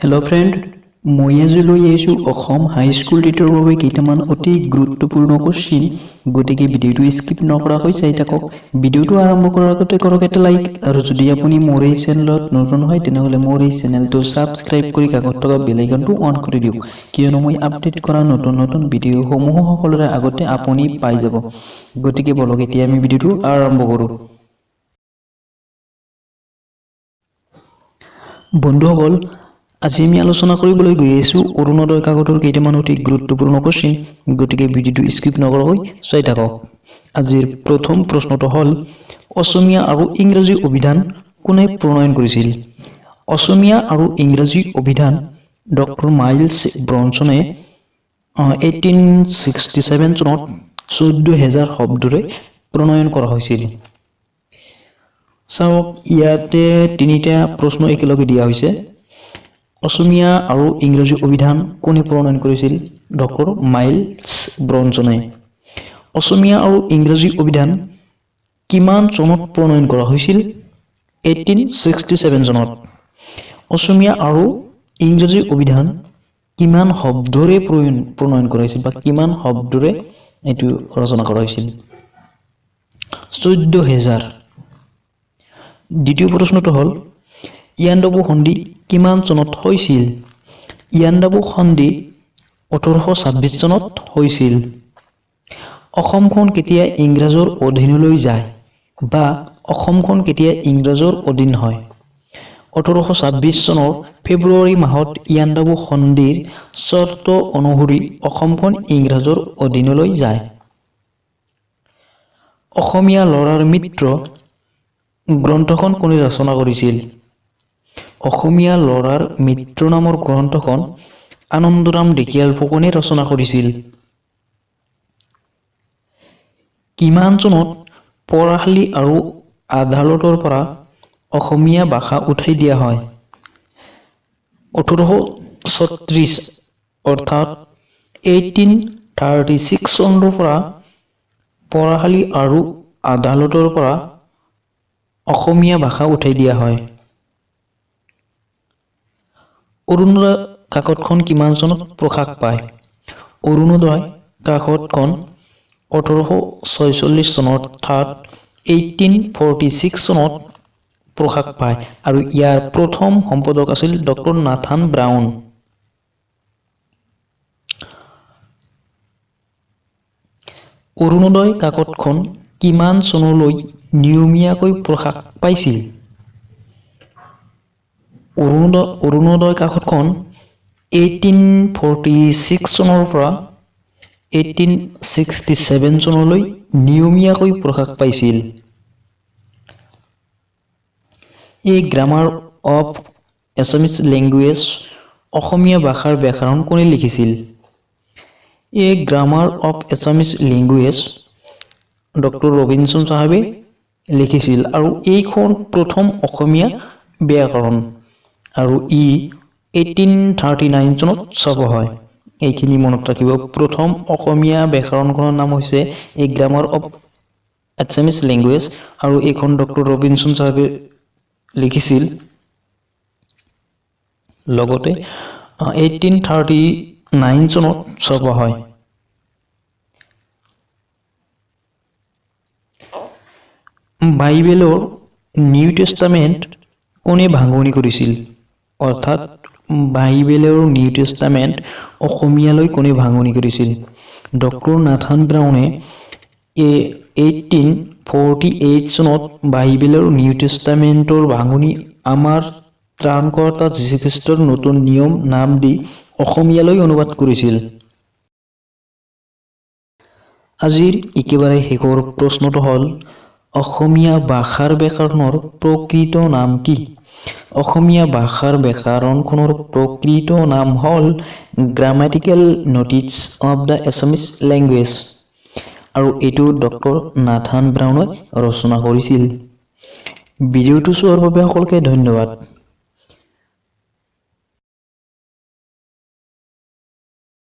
Hello' friend, মই আজি লৈ আহিছোঁ অসম হাইস্কুল টেটৰ বাবে কেইটামান অতি গুৰুত্বপূৰ্ণ কুৱেশ্যন। গতিকে ভিডিঅ'টো স্কিপ নকৰাকৈ চাই থাকক। ভিডিঅ'টো আৰম্ভ কৰাৰ আগতে কৰক এটা লাইক আৰু যদি আপুনি মোৰ এই চেনেলত নতুন হয়, তেনেহ'লে মোৰ এই চেনেলটো ছাবস্ক্ৰাইব কৰি কাষত থকা বেল আইকনটো অন কৰি দিয়ক, কিয়নো মই আপডেট কৰা নতুন নতুন ভিডিঅ'সমূহ সকলোৰে আগতে আপুনি পাই যাব। গতিকে বলক, এতিয়া আমি ভিডিঅ'টো আৰম্ভ কৰোঁ। বন্ধুসকল, আজি আমি আলোচনা কৰিবলৈ গৈ আছোঁ অৰুণোদয় কাকতৰ কেইটামান অতি গুৰুত্বপূৰ্ণ কুৱেশ্যন। গতিকে ভিডিঅ'টো স্কিপ নকৰাকৈ চাই থাকক। আজিৰ প্ৰথম প্ৰশ্নটো হ'ল, অসমীয়া আৰু ইংৰাজী অভিধান কোনে প্ৰণয়ন কৰিছিল? অসমীয়া আৰু ইংৰাজী অভিধান ডক্টৰ মাইলছ ব্ৰনছনে 1867 চনত 14,000 শব্দৰে প্ৰণয়ন কৰা হৈছিল। চাওক, ইয়াতে তিনিটা প্ৰশ্ন একেলগে দিয়া হৈছে। অসমীয়া আৰু ইংৰাজী অভিধান কোনে প্ৰণয়ন কৰিছিল? Doctor miles ব্ৰনছনে। অসমীয়া আৰু ইংৰাজী অভিধান কিমান চনত প্ৰণয়ন কৰা হৈছিল? 1867 চনত। অসমীয়া আৰু ইংৰাজী অভিধান কিমান শব্দৰে প্ৰণয়ন কৰা হৈছিল বা কিমান শব্দৰে এইটো ৰচনা কৰা হৈছিল? 14,000। দ্বিতীয় প্ৰশ্নটো হ'ল, ইয়াণ্ডাবু সন্ধি কিমান চনত হৈছিল? ইয়াণ্ডাবু সন্ধি 1826 চনত হৈছিল। অসমখন কেতিয়া ইংৰাজৰ অধীনলৈ যায় বা অসমখন কেতিয়া ইংৰাজৰ অধীন হয়? 1826 চনৰ ফেব্ৰুৱাৰী মাহত ইয়াণ্ডাবু সন্ধিৰ চৰ্ত অনুসৰি অসমখন ইংৰাজৰ অধীনলৈ যায়। অসমীয়া ল'ৰাৰ মিত্ৰ গ্ৰন্থখন কোনে ৰচনা কৰিছিল? অসমীয়া ল'ৰাৰ মিত্ৰ নামৰ গ্ৰন্থখন আনন্দৰাম ঢেকিয়াল ফুকনে ৰচনা কৰিছিল। কিমান চনত পঢ়াশালি আৰু আদালতৰ পৰা অসমীয়া ভাষা উঠাই দিয়া হয়? 1836, অৰ্থাৎ 1836 চনৰ পৰা পঢ়াশালি আৰু আদালতৰ পৰা অসমীয়া ভাষা উঠাই দিয়া হয়। অৰুণোদয় কাকতখন কিমান চনত প্ৰকাশ পায়? অৰুণোদয় কাকতখন 1846 চনত, অৰ্থাৎ 1846 চনত প্ৰকাশ পায় আৰু ইয়াৰ প্ৰথম সম্পাদক আছিল ডক্টৰ নাথান ব্ৰাউন। অৰুণোদয় কাকতখন কিমান চনলৈ নিয়মীয়াকৈ প্ৰকাশ পাইছিল? অৰুণোদয় কাকতখন 1846 চনৰ পৰা 1867 চনলৈ নিয়মীয়াকৈ প্ৰকাশ পাইছিল। A Grammar of Assamese Language, অসমীয়া ভাষাৰ ব্যাকৰণ কোনে লিখিছিল? A Grammar of Assamese Language Doctor Robinson চাহাবে লিখিছিল আৰু এইখন প্ৰথম অসমীয়া ব্যাকৰণ আৰু ই 1839 চনত ছপা হয়। এইখিনি মনত ৰাখিব। প্ৰথম অসমীয়া ব্যাকৰণখনৰ নাম হৈছে A Grammar of Assamese Language আৰু এইখন ডক্টৰ ৰবিনছন চাহাবে লিখিছিল। লগতে 1839 চনত ছপা হয়। বাইবেলৰ নিউ টেষ্টামেণ্ট কোনে ভাঙনি কৰিছিল? অৰ্থাৎ বাইবেলৰ নিউ টেষ্টামেণ্ট অসমীয়ালৈ কোনে ভাঙনি কৰিছিল? ডক্টৰ নাথান ব্ৰাউনে 1848 চনত বাইবেলৰ নিউ টেষ্টামেণ্টৰ ভাঙনি আমাৰ ত্ৰাণকৰ্তা যীশুখ্ৰীষ্টৰ নতুন নিয়ম নাম দি অসমীয়ালৈ অনুবাদ কৰিছিল। আজিৰ একেবাৰে শেষৰ প্ৰশ্নটো হ'ল, অসমীয়া ভাষাৰ ব্যাকৰণৰ প্ৰকৃত নাম কি? অসমীয়া ভাষাৰ ব্যাকৰণখনৰ প্ৰকৃত নাম হ'ল Grammatical Notice of the Assamese Language আৰু এইটো ডক্টৰ নাথান ব্ৰাউনে ৰচনা কৰিছিল। ভিডিঅ'টো চোৱাৰ বাবে সকলোকে ধন্যবাদ।